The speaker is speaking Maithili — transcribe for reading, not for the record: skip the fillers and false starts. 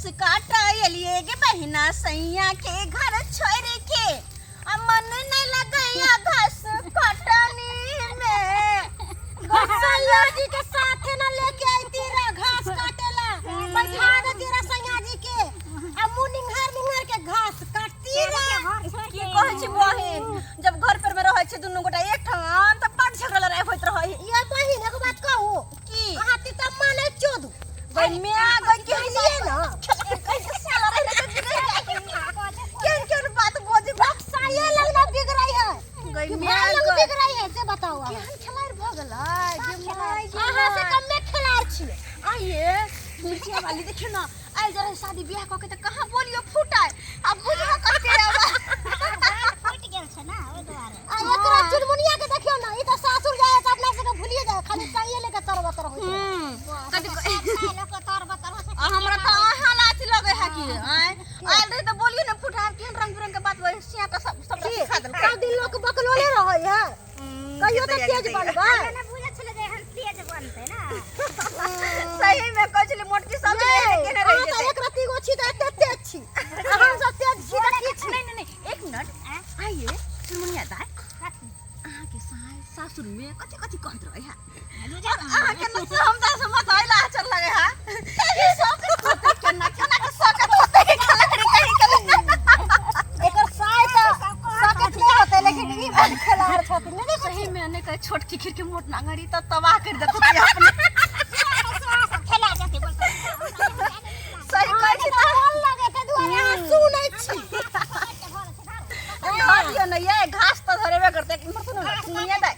घास काट एलिए गे बहिना सैया के घर छोड़ के, आ मन नहीं लगैया घास कटनी में। सैया जी के साथे ना लेके आईती रा घास काटेला, बैठा देती रा सैया जी के, आ मुंह निंघार निंघार के घास काटती रा। की कहै छी बहिन, जब घर पर में रहै छै दुनू गोटा एक ठाम त बड झगड़ा लड़ाई होइत रहै। ये बहिन, एगो बात कहू? की? अहाँ तीता मानै चोदू। गई म्या गई के बुझलियै ना? कैसे साला रहि रहि के केहन केहन बात बजै, साये लग ना बिगड़ै है गई कि म्या भाई लग गई। बिगड़ै है से बताओ अहाँ। केहन खेलाड़ भऽ गेलै गे माय गे। अहाँ से कम में खेलाड़ छियै। आइए मिर्चिया वाली, देखियौ ना, आइल जरा शादी बियाह कऽ के तऽ कहाँ बोलियो फूटाय, आ बुझबो कते आब। फुटि गेल छै ना, ओहि दुआरे। आ एकरा चुनमुनिया के देखियौ ना, ई तऽ सासुर जाय है तऽ अपना सबके भूलिए जाय, खाली साइये लेके तर बतर होइत रहै। कथी लोक तर बतर हो। आ हमरा तऽ अहाँ लाची लगै है कि आँय आयल रही तऽ बोलियो ने फूटाय, केहन रंग बिरंग के बात बजै, सिया के सब सबटा की सिखा देलकै। सब दिन लोक बकलोले रहै है, कहियो तऽ तेज बनबै। नहि बुझै छलै जे एहन तेज बनतै ना। सही में कहै छलै मोटकी सब ये, केने रहि अहाँ तऽ जेतै। एक रत्ती गो छी तऽ एते तेज छी, आ हम सब तेज छी तऽ की छी? नहीं नहीं नहीं, एक मिनट, आइए चुनमुनिया दाई, अहाँके सास सासुर में कथी कथी कहैत रहै है अहाँके? न हम तऽ मत आइला आचर लगे है, ई सब होतै केना केना के सकत होतै खेलाड़ी कहीं के। एकर साय तऽ सकत नहि होतै, लेकिन ई बड खेलाड़ छथिन, नहि देखै? सही में नहि कहै, छोटकी खीर के मोट नांगरी तऽ तबाह कर देतै अपने। खेला जेतै बोलतै। सही कहै छी तऽ मन लगे ताहि दुआरे अहाँ सुनै छी। धर दियौ ने ये, घास तऽ धरेबे करतै। इम्हर सुनू ने चुनमुनिया दाई।